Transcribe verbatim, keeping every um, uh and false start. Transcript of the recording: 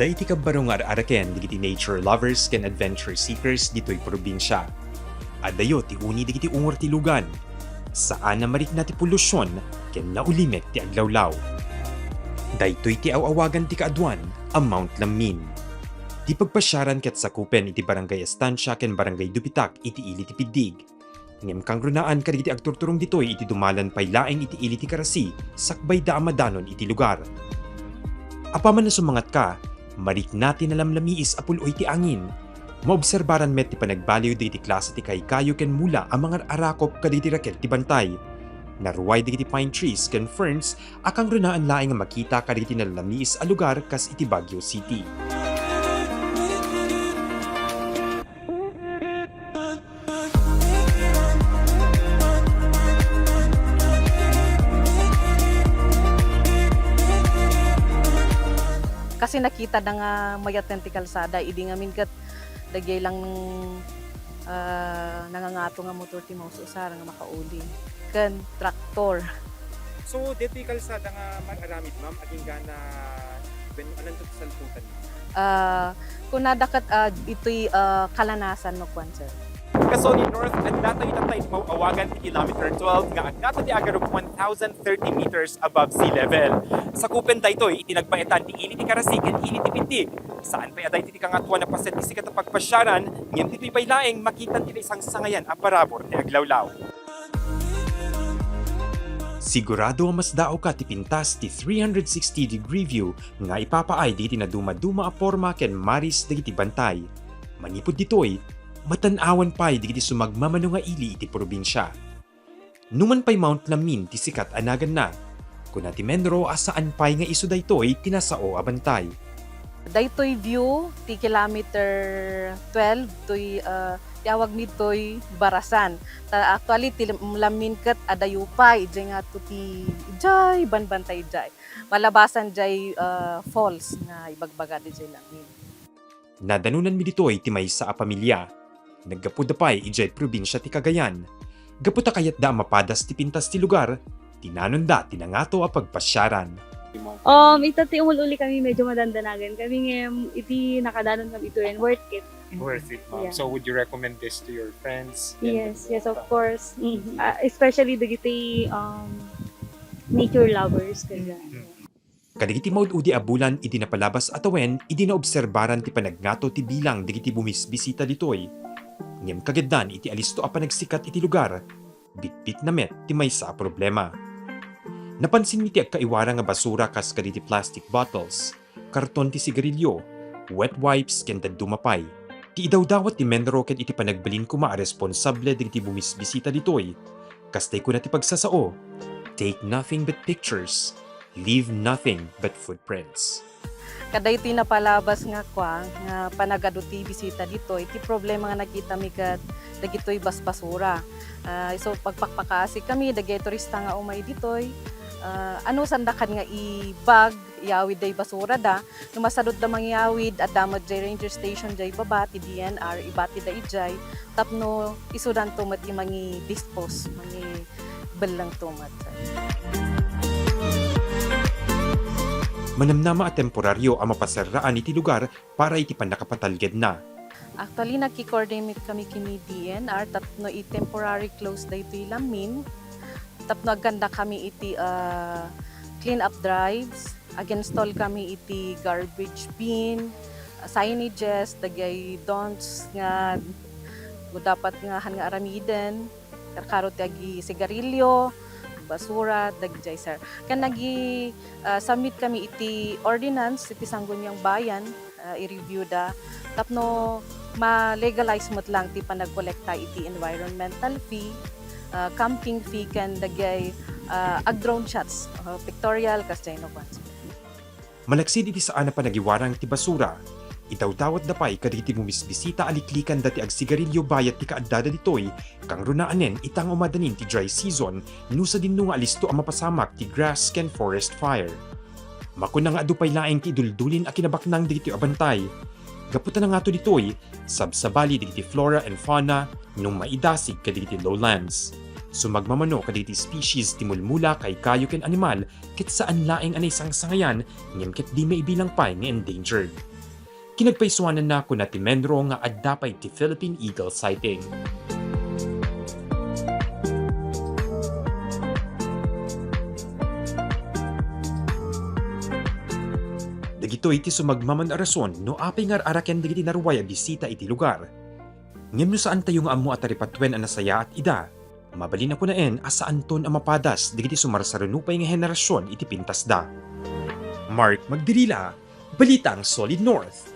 Daytoy kabbaro nga ar-araken dagiti nature lovers ken adventure seekers ditoy probinsia. Adayo ti uni dagiti ungor ti lugan. Saan a marikna ti polusyon ken naulimek ti aglawlaw. Daytoy ti aw-awagan ti kaaduan a Mount Lamin. Ti pagpasiaran ket sakupen iti Barangay Estancia ken Barangay Dupitak iti ili ti Piddig. Ngem kangrunaan kadagiti agturturong ditoy iti dumalan pay laeng iti ili ti karasi sakbayda a madanon iti lugar. Apaman a sumangatka, marikna ti nalamlamiis a pul-oy ti angin. Maobserbaran met ti panagbaliw dagiti klase ti kaykayo ken mula a mangar-arakop kadagiti rakel ti bantay. Naruay dagiti pine trees ken ferns a kangrunaan laeng a makita kadagiti nalamlamiis a lugar kas iti Baguio City. Kasi nakita da nga mayat ti kalsada, idi ngamin ket dagiti lang, ah, nangangato nga motor ti maus-usar nga makauli ken traktor. So, daytoy kalsada nga mag-aramid, ma'am, agingga na wenno alanto ti salputan? Ah, kunada ket, ah, itoy, ah, kalanasan no kuan, sir. Kasoni North, adda tayo tattay ti maw-awagan ti kilometer twelve nga agnato ti agarok one thousand thirty meters above sea level. Sakupen daytoy iti nagbaetan ti ili ti karasi ken ili ti Piddig. Saan pay a daytoy ti kangatoan a paset ti sikat a pagpasiaran, ngem ditoy pay laeng makitan ti naisangsangayan a parabur ti aglawlaw. Sigurado a masdaawka ti pintas ti three hundred sixty degree view nga ipapaay dagiti nadumaduma a porma ken maris dagiti bantay. Manipud ditoy, matan-awan pay dagiti sumagmamano nga ili iti probinsia. Numan pay Mount Lamin ti sikat a naganna. Kuna ti Menro a saan pay nga isu daytoy ti nasao a bantay. Daytoy view ti kilometer twelve toy, ah, ti awagmi toy Barasan. Ta actually ti Lam-, Lamin ket adayo pay, idiay nga to ti idiay banbantay idiay. Malabasan diay, ah, falls nga ibagbaga diay Lamin. Nadanonanmi ditoy ti maysa a pamilia. Naggapuda pay idiay probinsia ti Cagayan. Gapu ta kayatda a mapadas ti pintas ti lugar, tinanonda ti nangato a pagpasiaran. Um, ita ti umul-uli kami, medyo madandanagan kami ngem iti nakadanon kami itoyen, worth it. Worth it, ma'am. Yeah. So, would you recommend this to your friends? Yes, yes, of course. Mm. Ah, especially dagiti, um, nature lovers, kaya. Mm. Kadagiti maud-udi a bulan idi napalabas a tawen, idi naobserbaran ti panagngato ti bilang dagiti bumisbisita ditoy. Ngem kagiddan iti alisto a panagsikat iti lugar, bitbitna met ti maysa a problema. Napansinmi ti agkaiwara nga basura kas kadagiti plastic bottles, karton ti sigarilio, wet wipes, ken dadduma pay. Ti idawdawat ti Menro ket iti panagbalin koma a responsable dagiti bumisbisita ditoy, kastay kuna ti pagsasao, "Take nothing but pictures, leave nothing but footprints." Kadaytoy napalabas nga kua, nga panagadu ti bisita ditoy, ti problema nga nakitami ket dagitoy basbasura. Ah, isu pagpakpakaasi kami, dagiti turista nga umay ditoy, ah, ano, sanda kan nga i-bag, iyawid da ibasurada. No masadutda mangyawid, adda met jay ranger station jay baba, ti D N R, ibatida idiay, tapno isudanto met ti mangi-dispose, mangibellengto met. Manamnama a temporario a mapaserraan iti lugar para iti pannakapatalgedna. Actually, nagki-coordinate kami ken D N R tapno i-temporary close daytoy Lamin, tapno agganda kami iti, ah, clean up drives, ag-install kami iti garbage bin, signages, dagiti don'ts nga dapat nga han nga aramiden. Karkaro ti agisigarilio, basura, dagijay, sir. Ken nagi, ah, submit kami iti ordinance iti Sangguniang Bayan, ah, i-review da tapno ma-legalize met lang ti panagkolekta iti environmental fee, ah, camping fee, ken dagijay, ah, ag-drone shots, ah, pictorial, kasjay no kuan. Malaksid iti saan a panagiwarang ti basura, idawdawatda pay kadagiti bumisbisita a liklikanda ti agsigarilio bayat ti kaaddada ditoy, kangrunaanen ita nga umadanin ti dry season no sadinno nga alisto a mapasamak ti grass ken forest fire. Makuna nga adu pay laeng ti iduldulin a kinabaknang dagitoy a bantay. Gapu ta nangato ditoy, sabsabali dagiti flora and fauna no maidasig kadagiti lowlands. Sumagmamano kadagiti species ti mulmula, kaykayo ken animal ket saan laeng a naisangsangayan ngem ket di maibilang pay nga endangered. Kinagpaisuananna kuna ti Menro nga adda pay ti Philippine Eagle sighting. Dagitoy ti sumagmamano a rason no apay nga ar-araken dagiti naruay a bisita iti lugar. Ngem no saantayo nga ammo a taripatuen a nasayaat ida, mabalin a kunaen a saanton a mapadas dagiti sumarsaruno pay nga henerasion iti pintasda. Mark Magdirila, Balitang Solid North.